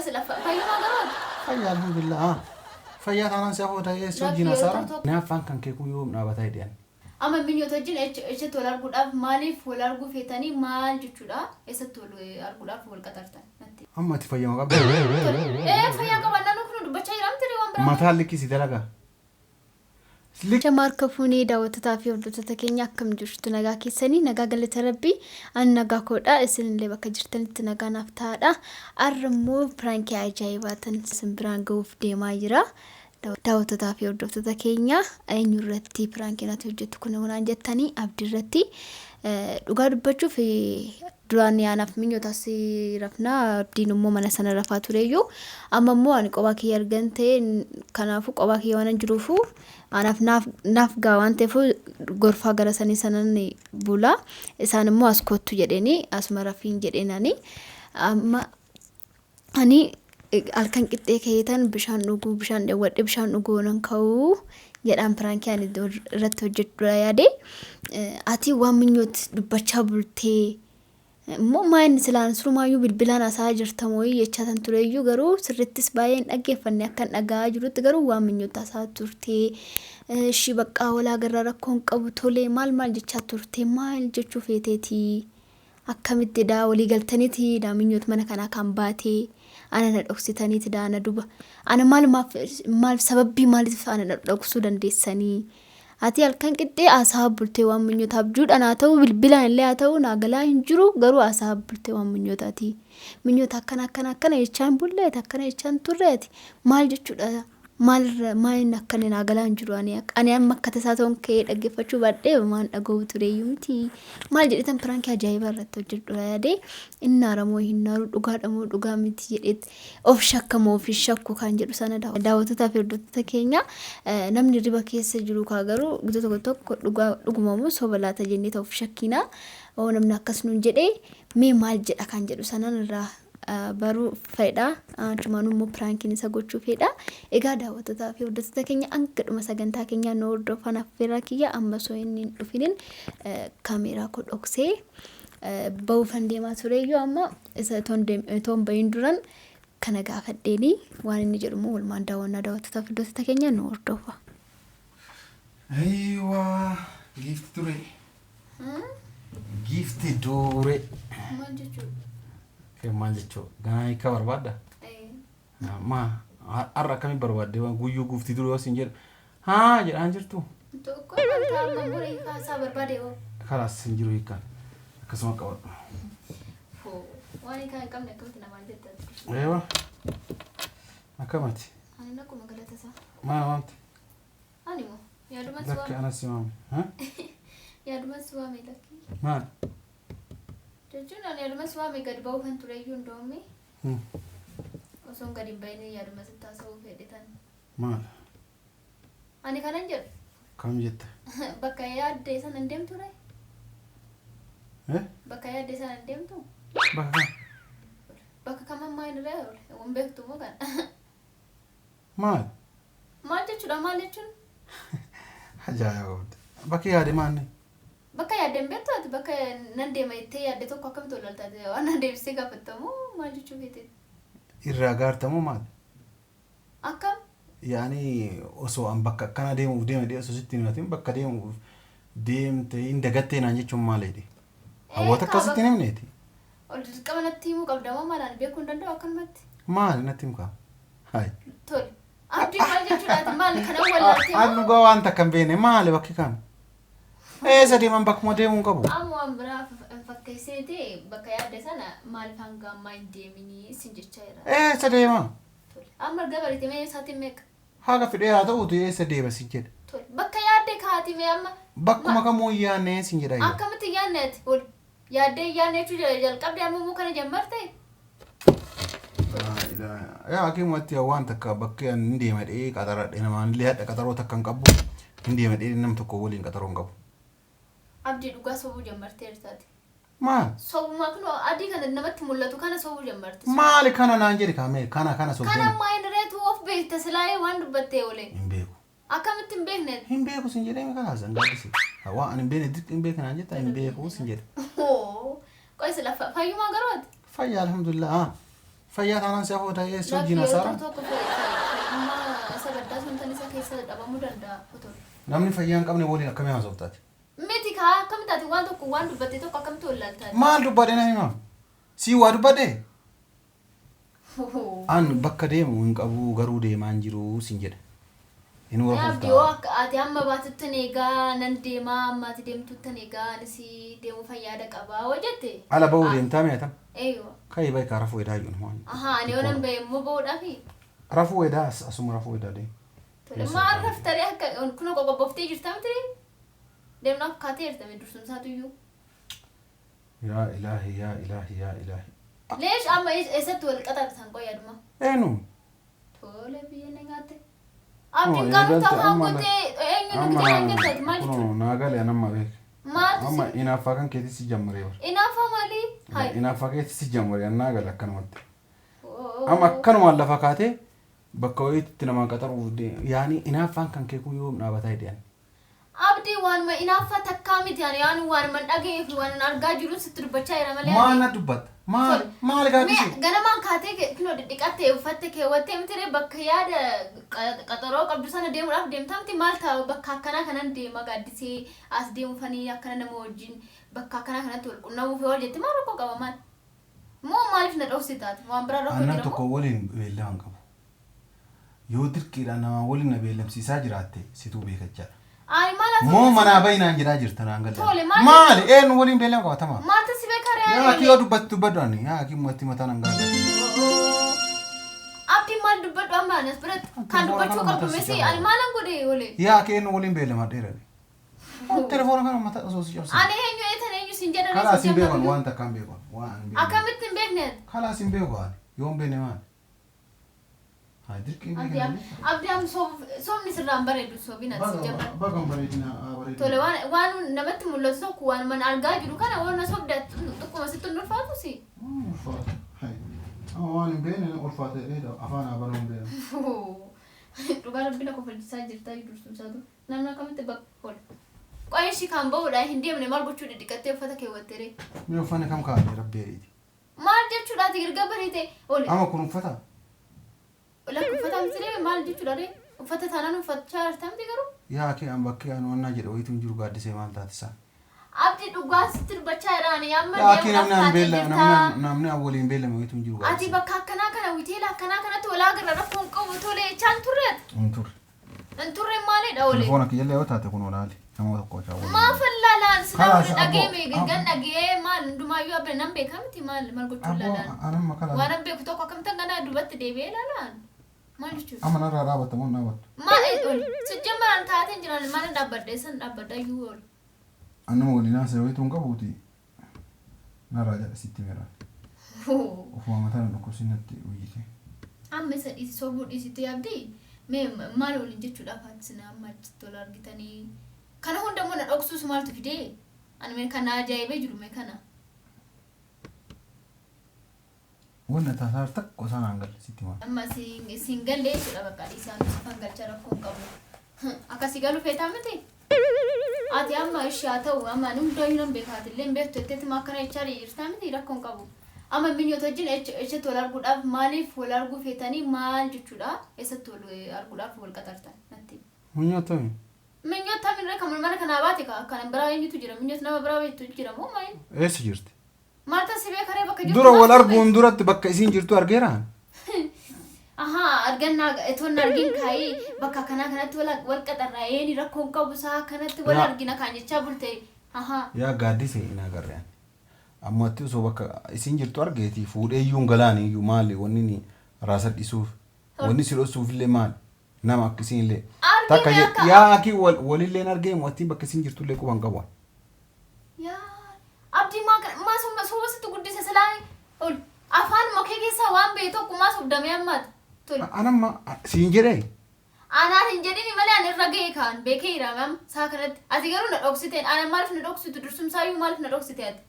Qoy sila fayyumaa garuu ati? Fayyaa alhamdulillah. Ah. Fayyaa taanaan si afoo ta'ee si wajjin Lakki yeroo haasa'aa. tokko Naaffaan kan kee kun yoom dhaabataa jedhan. Amma minyoota wajjin eessatti wal arguudhaaf, maaliif wal arguu feetanii, maal jechuudha, eessatti wal arguudhaaf wal qaxartan natti? Amma ati fayyama qabda. Ee, fayyaa qaba. Naannoo kun dubbachaa jira miti waan biraa. Mataan likkisi dalagaa. Shamaarka fuunee daawwattotaa fi hordoftoota keenya, akkam jirtu? Nagaa keessanii? Nagaa galata Rabbii, ani nagaa koodha. Isinillee bakka jirtanitti nagaa naaf ta'aadha. Har'a immoo prankii ajaa'ibaa tan isin biraan ga'uuf deemaa jira. Daawwattotaa fi hordoftoota keenya, eenyu irratti prankiin ati hojjettu kun waan jettanii, Abdii irratti. Dhugaa dubbachuuf, duraan anaaf minyootaas rafnaa, Abdiin immoo mana sana rafaa tureyyuu, amma immoo ani qophaa kiyya argan ta'e. Kanaafuu qophaa kiyya waan jiruufu anaaf naaf gaa waan ta'eef gorfaa gara sanii sanan bula. Isaan immoo as kottu jedheeni, asuma rafiin jedheen. Ani amma ani halkan qixxee ka'eetan bishaan dhuguu, bishaan dheewwadhe, bishaan dhuguu nan ka'uu jedhaan prankii ani irratti hojjechuudha yaade. Ati waan minyooti dubbachaa bultee immoo maa inni silaan surumaayyuu bilbilaan haasa'aa jirta mooyii jechaa tan tureyyuu, garuu sirrittis baay'ee hin dhaggeeffanne. Akkan dhaga'aa jirutti garuu waan minyoota haasa'aa turtee, ishii baqqaa walaa garraa rakkoon qabu tolee maal maal jechaa turtee, maal jechuu feeteetii, akkamitti daa walii galtaniiti daa minyoot mana kanaa kan baatee ana na dhoksitaniiti, daa ana duba ana maal maal sababbii maaliif ana na dhoksuu dandeessanii? Ati halkan qixxee haasaa bultee waan minyootaa, abjuudhaan haa ta'u, bilbilaan illee haa ta'u, naa galaa hin jiru, garuu haasaa bultee waan minyootaati. Minyoota akkana akkana akkana jechaan bulleeti, akkana jechaan turreeti, maal jechuudha? Maalirra maaliin akkana naa galaa hin jiru. Ani amma akka tasaa ta'uun ka'ee dhaggeeffachuu baadhee waan dhaga'uu tureeyyuu miti. Maal jedhetan prankii ajaa'ibaa irratti hojjedhu yaadee, inni haaramoo hin naaru, dhugaadha moo dhugaa miti jedheet of shakkamoo fi shakku kan jedhu sana. Daawwattotaa fi hordoftoota keenya, namni riba keessa jiru kaa garuu gita tokko tokko dhugaa dhugumamoo soba laata jennee ta'uuf shakkina. Oo, namni akkas nuun jedhee mee maal jedha kan jedhu sanan irraa baruu fedha. Achumaan immoo prankiin isa gochuu fedha. Egaa daawwattotaa fi hordoftoota keenya, hanga dhuma sagantaa keenyaa nu hordofan affeerraa kiyya. Amma osoo inni hin dhufinin kaameeraa koo dhoksee ba'uufan deemaa tureyyuu, amma isa toon bahin duran kana gaafadheeni, waan inni jedhu immoo walumaan daawwannaa. Daawwattotaa fi hordoftoota keenya, nu hordofa. Ayiwaa, giifti ture. Giifti duure. Maal jechuudha? Maal jechuudha? Ganaa hiika barbaadda? Maa har'a akkamii barbaadde? Waan guyyuu guufti dure yoo siin jedhu haa jedhaan jirtu. Tokko wanta amma muree kaasaa barbaade hoo. Kalaas, hin jiru hiikaan. Akkasuma qabadhu. Waan hiikaa hin qabne akkamitti namaan jetta? Eewa. Akkamati? Ani akkuma galata isaa. Maal waamte? Ani moo yaaduman si Lakki waame. anas si waame. Yaaduman si waame, lakki. Maal? Jechuun ani yaaduman si waame, gadi ba'uu kan tureyyuu hundoomi. Osoo gadi hin bahin yaaduma sitti haasa'uu fedhe tan. Maal? Ani kanan jedhu. Kam jetta? Bakka yaadde sana hin deemtu ree? Eh? Bakka yaadde sana hin deemtu? Bakka kam? Bakka kam ammaa hin ree? Waan beektu moo kana? Maal? Maal jechuudha, maal jechuun? Ajaa'iba qabda. Bakki yaade maanni? Bakka yaadde hin beektu ati? Bakka nan deema jettee yaadde tokko akkamitti ol oltaate waan na deebisee gaafattamu, maal jechuu feete? Irraa gaartamoo maal? Akkam? Yaani osoo an bakka akkana deemuuf deeme dhee osoo sitti hin himatin bakka deemuuf deemte hin dagattee naan jechuun maal jedhe? Hawwata akkasitti hin himneeti. Ol dirqama natti himuu qabda moo maal, ani beekuu hin danda'u akkanumatti? Maali, natti himkaa? Hayi. Tole. Abdii, maal jechuudhaati, maal kana wallaaltee An moo? dhugaa waan takka hin beekne, maali bakki kam? Eessa deeman, bakkuma deemuu hin qabu. Amma waan biraa hin fakkeessineeti, bakka yaadde sana maaliif hanga ammaa hin deeminii sin jechaa jira. Eessa deema? Tole. Amma erga barite mee isaatiin meeqa? Haga fidhee haa ta'uuti, eessa deema sin jedhe. Tole. Bakka yaadde kaati mee amma. Bakkuma kamuu hin yaadne sin jedha. Akkamitti hin yaadne ati? Ol. Yaaddee hin yaadne jechuu jalqabde, amma immoo kana jammarte? Yaa hakiimatti waan takka bakka ani hin deema dhee qaxaradhe, namaan illee hadha qaxaroo takka hin qabu, hin deema dhee nam tokko waliin qaxaroo hin qabu. Abdii, dhugaa sobuu jammarteertaati. Maal? Sobumaa kun adii kana namatti mul'atu kana sobuu jammarte. Maali kana naan jedhi kaamee kana kana Kana sobdeen. ammaa hin reetu, of beekta silaayee waan dubbattee oole. Hin beeku. Akkamitti hin beekne? Hin beeku sin jedhee kana san gaaddise. Waan ani hin beekne dirqi hin beekne naan jetta, hin beeku sin jedhe. Qoy sila fayyumaa garuu ati? Fayyaa alhamdulillah. Ah. Fayyaa taanaan si afoo ta'ee si Lakki wajjin yeroo haasa'aa. tokko tokko fayyummaa isa gaddaa sun tan isa keessa dhabamuu danda'a otoo. Namni fayyaa hin qabne waliin akkamii haasoftaati? Miti kaa akkamitti ati waan tokko waan dubbatte tokko akkamitti wallaaltaati? Maal dubbadhe na hima? Sii waa dubbadhe? An bakka deemu hin qabu garuu deemaan jiru siin jedhe. Inni warra Abdi yoo koftaa. akka ati amma baatuttan eegaa nan deemaa amma ati deemtuttan eegaa anis deemuu fayyaada qabaa hoo jette. Ala ba'uu deemtaa mi'atam. Eeywa. Ka'ii ba'i kaa rafuu edaa jiru. Ahaa ani yoo nan ba'e immoo ba'uudhaafi. Rafuu edaa asuma rafuu edaa deemu. Tole maal raftaree akka kun qoqobboftee jirta miti deemnaaf kaatee jirta dursumsaatu iyyuu. Yaa ilaahi yaa ilaahi yaa ilaahi. Leesh amma eessatti wal qaxartan qoyyaduma. Eenyu? Tole biyya na nyaatte. Abdiin garuu tafaan gootee eenyu nu bitee nan galchaati maal jechuudha? Kunoo naa galee anamma beek. Maaltu Amma si inaaffaa kan keetti si jammaree bara. inaaffaa maalii? Hayi. Inaaffaa keetti si jammaree annaa gale akkanumatti. Amma akkanumaan lafa kaatee bakka wayiitti nama qaxaruuf yaani inaaffaan kan kee kun yoom dhaabataa jedhan. Abdii waanuma inaaffaa takkaa miti ani yaani waanuma dhaga'ee fi waan argaa jiru sitti dubbachaa jira malee. Maal na dubbatta? Maal maal gaaddise? Mee ganamaan kaatee kinoo dhidhiqattee uffatte keewwattee miti bakka yaada qaxaroo qabdu sana deemuudhaaf deemtaa miti maal ta'a bakka akkanaa kanan deema gaaddisee as deemufanii akkana nama wajjin bakka akkanaa kanatti wal qunnamuuf yoo jette maal rakkoo qaba maal? Moo maaliif na dhoksite taate waan biraa rakkoo Annan jira moo? tokko waliin beellama hin qabu. Yoo dirqiidhaan nama waliin na beellamsiisaa jiraatte situu beekachaadha. Ani maal haasa'u? Moo manaa bayinaan jedhaa jirta naan galle. Tole, maal Maali eenyu waliin beellama qabatama? Maaltu si beeka Yaa re'ee? kiyoo dubbatti dubbadhu ani yaa kii matti mataan an galle. Abdiin maal dubbadhu amma anas biratti kan dubbachuu qabdu misi ani maalan godhe oole. Yaa kee eenyu waliin beellama dheerani. Telefoona kana mataa osoo si cabsan. Ani eenyu eetan eenyu siin jedhan Kalaas hin beekan waan takka hin beekan waan hin beekan. Akkamitti hin beekne? Kalaas hin beeku ani yoo hin beekne maali? Haa dirqii Abdii beekan. abdii am soomni sirraan bareedu soobiin ati si jabba. Baga bareedina bareedina. Tole waan waan namatti mul'atu tokko waan mana argaa jiru kana waan na sobda xiqquma sitti hin ulfaatu si. Ulfaata. Amma waan hin beekne ulfaata jedhee afaan abaluu hin beekne. Dhugaa rabbi na kofalchiisaa jirta dursumsaatu namni akkamitti bakka oole. Qo'ee ishii kan ba'uudha hin deemne maal gochuu dhidhiqattee uffata keewwattee ree. Mee uffanni kam kaa'ate rabbi jedhiiti. Maal jechuudha ati erga bareete oole. Amma kun uffata? Lakki uffata miti ree maal jechuudha ree uffata taanaan uffachaa jirta miti garuu. Yaa kee an bakkee an wannaa jedhe wayitu hin jiru gaaddisee maal taate isaa. Abdii dhugaa sitti dubbachaa jira ani amma Yaa kee deemuudhaaf namni an kaatee beellame jirta. namni an waliin beellame wayitu hin jiru Ati gaaddisee. bakka akkanaa kana hoteela akkanaa kanatti walaa agarra rakkoon qabu tole jechaan turre ati. Hin turre. Hin turre maalidha oole. Telefoona kiyyallee yoo taate kun olaali nama tokko hojaa waliin. Maaf laalaan silaa Kalaas wali dhageeme abbo- gan dhagee maal hundumaayyuu abbe nan beeka miti maal maal gochuu Abbo laalaan. an amma kalaas. Waan an beeku tokko akkamittan ganaa duubatti deebi'ee laalaan. Maal jechuudha? Amma narraa dhaabatta moo hin dhaabattu? Maal ol sijjammaraan taateen jiran maal dhaabbadha isan dhaabbadha iyyuu ol. An nama waliin haasa'e wayitu hin qabuuti. Narraa jedha sitti meeraan. Ofuma mataa na dhukkubsi natti uyyite. Amma isa dhiisi sobuu dhiisitu yaabdi mee maal waliin jechuudhaaf ati sina amma achitti wal argitanii kana hunda immoo na dhoksuus maaltu fidee ani mee kana ajaa'ibee jiru mee kana. Wanna taasaa takka osoo naan galle sitti himaa. Amma siin galle jechuudha bakka dhiisaan sifan galcha rakkoo hin qabu. Akkasii galuu feetaa miti? Ati amma ishee haa ta'u amma ani hundayyuu nan beeka ati illee hin beektu jetteetuma akkana jechaa jirtaa miti rakkoo hin qabu. Amma minyoota wajjin eessatti wal arguudhaaf maaliif wal arguu feetanii maal jechuudha eessatti wal arguudhaaf wal qaxartan natti. Minyoota mi? Minyoota mirree kan mana kanaa baate kan biraa eenyutu jira minyoota nama biraa beektu jira moo maal? Eessa jirti? Maaltu si beeka ree bakka jirtu Dura wal maaltu arguun duratti bakka isiin jirtu argeera. Ahaa argannaa etoon argin kaayee bakka akkanaa kanatti wal qaxarraa eeni rakkoon qabu isaa kanatti wal Yaa. argina kaan jechaa bulte. Ahaa. Yaa gaaddise hin agarre ani. Amma atti osoo bakka isiin jirtu argeeti fuudhee iyyuu hin galaani iyyuu maali wanni ni raasa dhisuuf wanni si dhoksuuf illee maali nama akka isiin illee. Argine Takka akka- yaa akii wal walillee hin argee attiin bakka isiin jirtu illee quba hin qabu. Yaa abdii maa kana maa summa suuba sitti guddise silaa ol afaan mokee keessaa waan ba'e tokko maa sobdamee ammaati. Tole. Anamma siin jedhee. Anaan hin jedhini malee ani irra ga'e kaan beekee jira mam saa kanatti ati garuu na dhoksite ana maaliif na dhoksitu dursumsaayyuu maaliif na dhoksite ati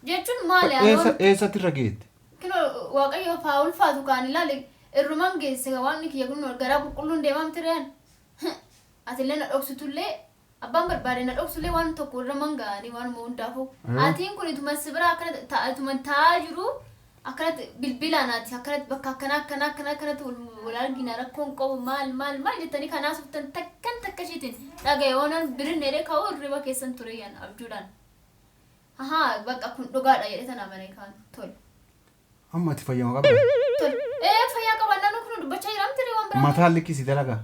jechuun maali ani Eessa eessatti irra geette? Kinoo waaqayyo faa ulfaatu kaan ilaali irruman geesse waan kiyya kun garaa qulqulluun deemam tireen atillee na dhoksitullee abbaan barbaade na dhoksullee waan tokko irra man ga'anii waanuma hundaafuu atiin kun ituma si bira akkana ituma taa'aa jiru Akkanatti bilbilaan ati akkanatti bakka akkanaa akkanaa akkanaa akkanatti wal argina rakkoon qabu maal maal maal jettanii kan haasoftan takkan takka ishiitiin dhagaye oonan birin dheedhee ka'uu hirriba keessan ture yan abjuudhaan. Ahaa bakka kun dhugaadha jedhee tana amanee kaan tole. Amma ati fayyama qabda. Tole. Ee fayyaa qaba naannoo kun dubbachaa jira miti waan biraa. Mataan likkii si dalagaa.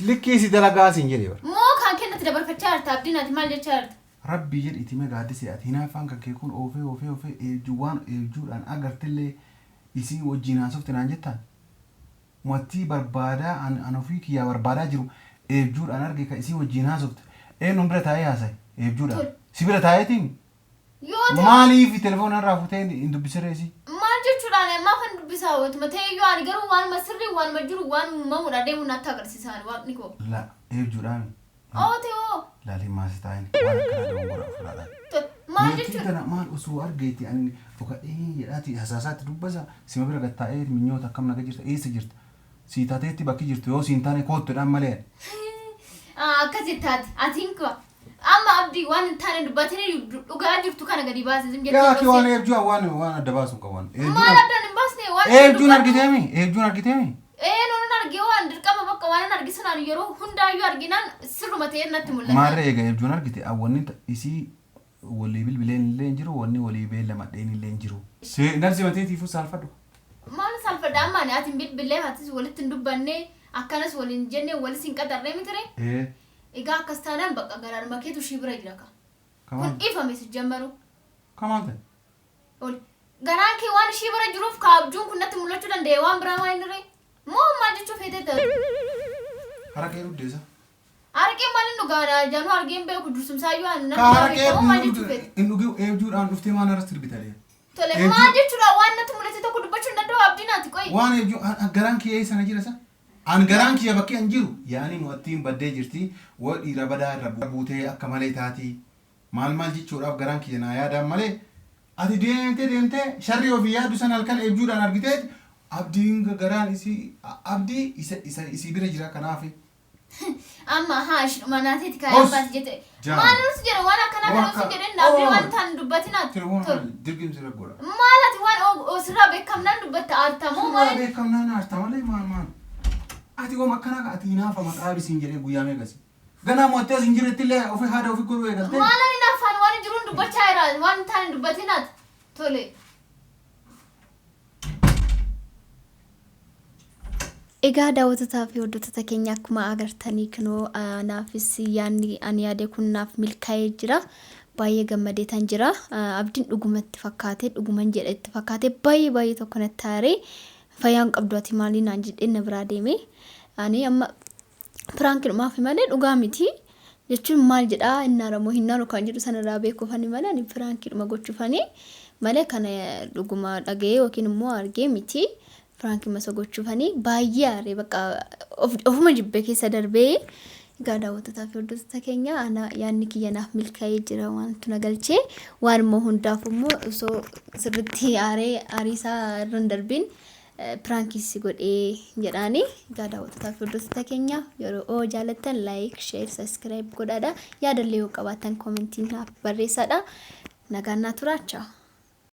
Likkii si dalagaa siin jedhee bara. Moo kan kennatti dabarfachaa jirta abdiin ati maal jechaa jirta? Rabbii jedhi itti mee gaaddisee ati hinaaffaan kan kee kun oofee oofee oofee eebjuu waan eebjuudhaan agartillee isii wajjin haasofte naan jettaan. Mattii barbaadaa an ofii kiyyaa barbaadaa jiru eebjuudhaan arge ka isii wajjin haasofte. Eenyuun bira taa'ee haasaye eebjuudhaan. Tole. Si bira taa'eetiin Yoo ta'e maaliif telefoona irraa futee hin dubbisiree isii? Maal jechuudhaan maafan dubbisaa otuma ta'e iyyuu ani garuu waanuma sirrii waanuma jiru waan uumamuudha deemu natti agarsiisaan waaqni koo. La eebjuudhaan. Oo ta'e oo. Laaliin maasi taa'in waan akkanaa dogongora ofirraa dhabe. Tole. Maal Niitiin jechuudha? tana maal osoo argeeti ani dhokadhee jedhaati hasaasaatti dubbasa sima bira gattaa'ee minyoota akkam naga jirta eessa jirta sii taateetti bakki jirtu yoo siin taane koottuudhaan malee. Akkas jettaati atiin koo amma abdii waan hin taane dubbatanii dhugaa jirtu kana gadi baase zim Yaa jettee kee waan eebjuu waan waan adda baasu hin qabu. Maal addaan hin baasne waan Eebjuun argiteemi eebjuun argiteemi. Ee nuun argee waan dirqama bakka waan hin argisanaan yeroo hundaayyuu arginaan sirruma ta'ee natti mul'ata. Maarree eega eebjuun argite wanni isii walii bilbileen illee hin jiru wanni walii beellamadheen illee hin jiru. Nabsi mateetiifuu saalfadhu. Maal saalfadha amma ani ati hin bilbilee atis walitti hin dubbanne akkanas waliin jenne walis hin qaxarree mitire. Ee. Egaa akkas taanaan bakka garaadhuma keetu ishii bira jira ka. Kun Kamaan ifame si jammaru. kamaan ta'e. Oli. Garaan kee waan ishii bira jiruuf kaabjuun kun natti mul'achuu danda'e waan biraa maal inni ree? Moo maal jechuu feetee ta'e? Haraqee duddeessa. Arqee maal inni dhugaa januu argee hin beeku dursumsaayyuu ani Ka namni haraqee beeku maal jechuu feete? hin dhugin eebjuudhaan dhuftee waan irratti sirbitalee. Tole Eebjuu- maal jechuudha waan natti mul'ate tokko dubbachuu hin danda'u abdiin ati qoyi. Waan eebjuu garaan kiyya eessa na jira sa? An garaan kiyya bakki an jiru yaani nu attiin baddee jirti wa dhiira badaa irra buutee akka malee taati maal maal jechuudhaaf garaan kiyya naa yaadaan malee ati deemtee deemtee sharri ofii yaaddu san halkan eebjuudhaan argitee abdiin garaan isii abdii isa isa isii bira jira kanaaf. Amma haa ishidhuma naateeti kaayaan Os! baate jette. Jaa. Maal nuti jedhe waan akkanaa Waan kan nuti akka- jedhe abdii Oh. waan taan dubbatinaati. Telefoona Tole. dirqimsi rakkoo. Maal ati waan sirraa beekamnaan dubbatta aartamoo Suuraa maal? beekamnaan aarta malee maal maal. Ati waan akkanaa ka ati hinaafa maqaa bisiin jedhee guyyaa meeqasi. Ganaa mo'attee as hin jirretti illee ofii haada ofii godhuu eegaltee. Maal ani naafaan waan jiruun dubbachaa jira waan taan dubbatinaati. Tole. Egaa daawwattotaa fi hordoftoota keenya akkuma agartanii kunoo naafis yaadni ani yaade kun naaf milkaa'ee jira. Baay'ee gammadeetan jira. Abdiin dhugumatti fakkaate dhuguman jedha itti fakkaate baay'ee baay'ee tokko natti aaree fayyaan qabdu ati maalii naan jedhee na biraa deeme. Ani amma piraankiidhumaaf malee dhugaa miti. Jechuun maal jedhaa inni haaramoo hin haaru kan jedhu sanarraa beekuufani malee ani piraankiidhuma gochuufani malee kana dhuguma dhaga'ee yookiin immoo argee miti. Piraankiin masa gochuufani baay'ee aaree bakka ofuma jibbee keessa darbee. Egaa daawwattotaa fi hordoftoota keenya ana yaadni kiyya naaf milkaa'ee jira wantu na galchee waan immoo hundaaf immoo osoo sirriitti aaree aariisaa irra hin darbiin piraankii si godhee jedhaani. Egaa daawwattotaa fi hordoftoota keenya yeroo oo jaalattan like, share, subscribe godhaadha. Yaadallee yoo qabaattan koomentii naaf barreessaadha. Nagaan naa turaa. Ciao.